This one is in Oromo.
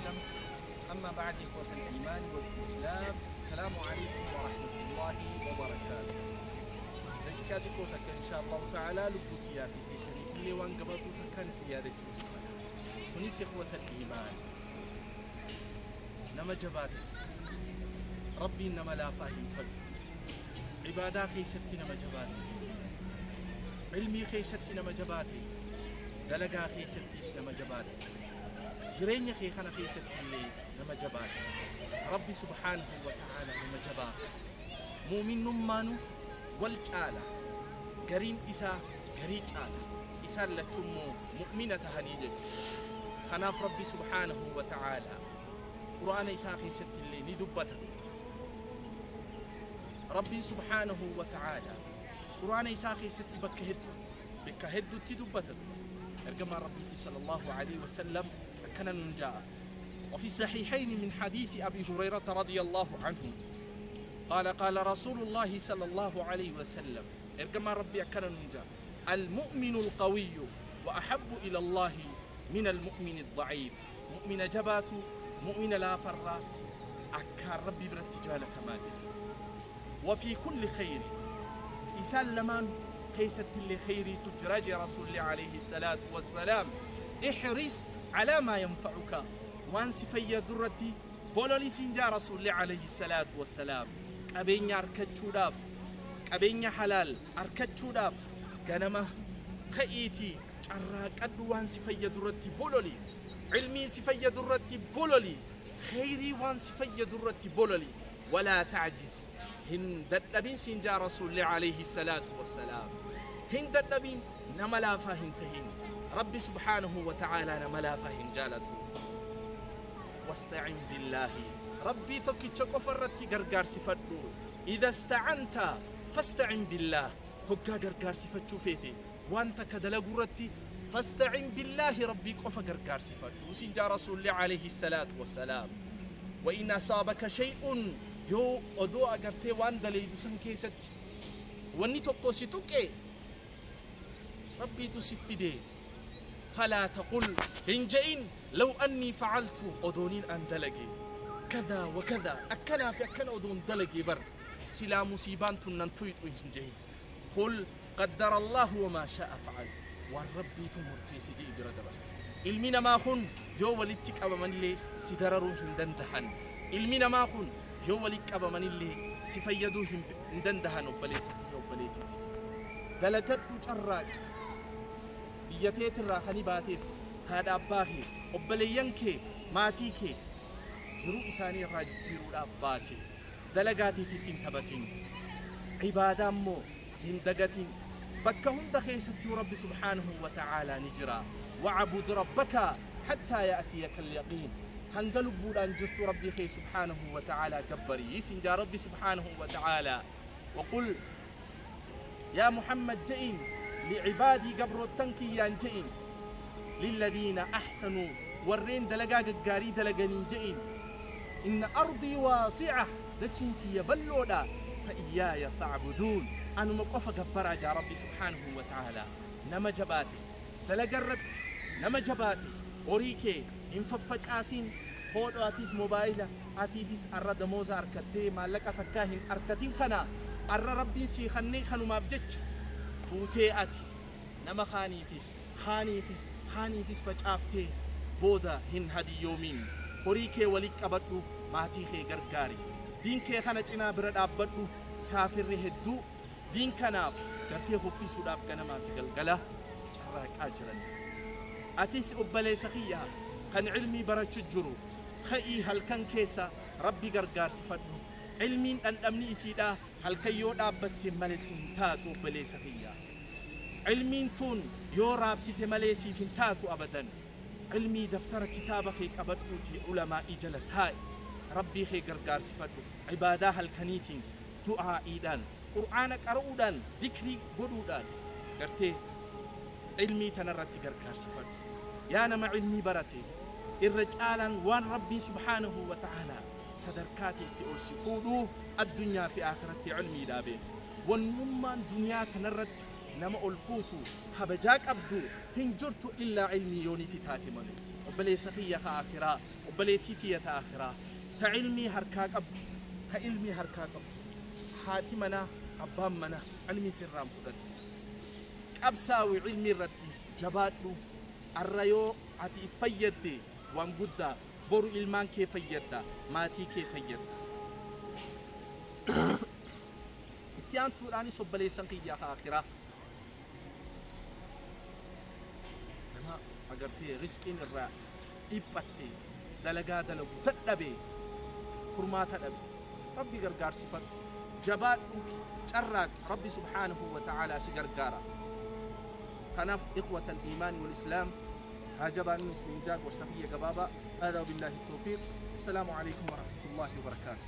وسلم. أما بعد، إخوة الإيمان والإسلام، السلام عليكم ورحمة الله وبركاته. دقيقة xiqqoo takka، إن شاء الله تعالى، lubbuu tiyyaa fi teessaniif illee waan gabaabduu takkaan isin yaadachiisu kana. Sunis، إخوة الإيمان، nama jabaate. Rabbiin nama laafaa hin fedhu. Cibaadaa keessatti nama jabaate, ilmii keessatti nama jabaate, dalagaa keessattis nama jabaate, jireenya kee kana keessatti illee nama jabaate. Rabbi سبحانه وتعالى nama jabaate. Muuminnummaanu wal caala, gariin isaa garii caala, isaan lachummoo mu'mina tahanii jechuudha. Kanaaf Rabbi سبحانه وتعالى quraana isaa keessatti illee ni dubbata. Rabbiin سبحانه وتعالى quraana isaa keessatti bakka hedduu, bakka hedduutti dubbata. Ergamaan Rabbiiti صلى الله عليه وسلم akkana nun ja'a: وفي الصحيحين من حديث أبي هريرة رضي الله عنه قال: قال رسول الله صلى الله عليه وسلم، ergamaan Rabbii akkana nun ja'a: المؤمن القوي وأحب إلى الله من المؤمن الضعيف. Mu'mina jabaatu mu'mina laafarraa akkaan Rabbii biratti jaalatamaa jedhe. وفي كل خير، isaan lamaan keessatti illee khayriitu jira jee Rasuulli عليه الصلاة والسلام. احرص على ما ينفعك، waan si fayyadu irratti bololi siin jaa Rasuulli عليه الصلاة والسلام. Qabeenya argachuudhaaf, qabeenya halaal argachuudhaaf ganama ka'iitii carraaqadhu. Waan si fayyadu irratti bololi, ilmii si fayyadu irratti bololi, khayrii waan si fayyadu irratti bololi. ولا تعجز، hin dadhabin siin jaa Rasuulli عليه الصلاة والسلام. Hin dadhabin, nama laafaa hin tahin. Rabbi سبحانه وتعالى nama laafaa hin jaalatu. واستعن بالله، Rabbii tokkicha qofa irratti gargaarsifadhu. إذا استعنت فاستعن بالله. Hoggaa gargaarsifachuu feete waan takka dalaguu irratti، فاستعن بالله، Rabbii qofa gargaarsifadhu siin jaa Rasuulli عليه الصلاة والسلام. وإن أصابك شيء، yoo odoo agartee waan dalaydu san keessatti wanni tokko si tuqe, Rabbiitu si fide، فلا تقل، hin je'in، لو أني فعلت، odooniin an dalage، كذا وكذا، akkanaa fi akkana odoon dalage bar silaa musiibaan tun nan tuyxu hin je'in. قل قدر الله وما شاء فعل. Waan Rabbiitu murteesse je'i bira dabar. Ilmi namaa kun yoo walitti qabamanillee si dararuu hin dandahan. Ilmi namaa kun yoo walitti qabamanillee si fayyaduu hin dandahan. Obboleessa fi obboleetiiti, dalagadhu, carraaqi. Biyya teetirraa kani baateef haadha abbaa kee, obboleeyyan kee, maatii kee jiruu isaanii irraa jijjiiruudhaaf baate. Dalagaatiitiif hin taphatin, cibaadaa immoo hin dagatin. Bakka hunda keessattuu Rabbi سبحانه وتعالى ni jira. واعبد ربك حتى يأتيك اليقين. Hanga lubbuudhaan jirtu Rabbii kee سبحانه وتعالى gabbarii siin jaa Rabbi سبحانه وتعالى. وقل يا محمد je'in، لعبادي، gabroottan kiyyaan je'in، للذين أحسنوا، warreen dalagaa gaggaarii dalaganiin je'in، إن أرضي واسعة، dachiin tiyya bal'oodha، فإياي فاعبدون، anuma qofa gabbaraa jaa Rabbi سبحانه وتعالى. Nama jabaate, dalaga irratti nama jabaate. Horii kee hin faffacaasin. Hoodho, atiis mobaayila, atiifis arra damooza arkattee maallaqa takkaa hin arkatin. Kana arra Rabbiin sii kannee kanumaaf jecha fuutee ati nama kaaniifis kaaniifis kaaniifis facaaftee booda hin hadiyyoomin. Horii kee walit qabadhu, maatii kee gargaari, diin kee kana cinaa bira dhaabbadhu. Kaafirri hedduu diin kanaaf gartee huffisuudhaaf ganamaa fi galgala carraaqaa jiran. Atis obboleessa kiyya kan ilmii barachuu jiru, ka'ii halkan keessa Rabbi gargaarsifadhu. Ilmiin dhandhamni isiidha halkan yoo dhaabbatte maletti hin taatu. Obboleessa kiyya, ilmiin tun yoo raabsite malee siif hin taatu abadan. Ilmii daftara kitaaba kee qabadhuuti ulamaa'ii jala taa'i, Rabbii kee gargaarsifadhu. Cibaadaa halkaniitiin, du'aa'iidhaan, qur'aana qara'uudhaan, dikrii godhuudhaan gartee ilmii tanarratti gargaarsifadhu. Yaa nama ilmii barate, irra caalaan waan Rabbiin سبحانه وتعالى sadarkaati itti ol si fuudhuu addunyaa fi akhiratti ilmiidhaa beeku. Wannummaan duniyaa tanarratti nama ol fuutu kabajaa qabdu hin jirtu illaa ilmii yoonii fi taate malee. Obboleessa kiyya ka akhiraa, obboleettii tiyya ta duniyaa, Obboleettii tiyya ta akhiraa ta ilmii harkaa qabdu, ta ilmii harkaa qabdu, haati manaa, abbaan manaa ilmii sirraan fudhate, qabsaawi ilmii irratti jabaadhu. Arra yoo ati if fayyadde waan guddaa, boru ilmaan kee fayyadda, maatii kee fayyadda. Itti aantuudhaanis obboleessan kiyyaa ka akhiraa, nama agartee risqiin irraa dhiphatte, dalagaa dalagu dadhabe, furmaata dhabe, Rabbi gargaarsifadhu, jabaadhu, carraaq, Rabbi subhaanahu wa ta'aalaa si gargaara. Kanaaf ikhwata al-iimaani wal islaam, haa jabaannu isiniin jaa. Gorsa kiyya gabaabaa. هذا وبالله التوفيق، السلام عليكم ورحمة الله وبركاته.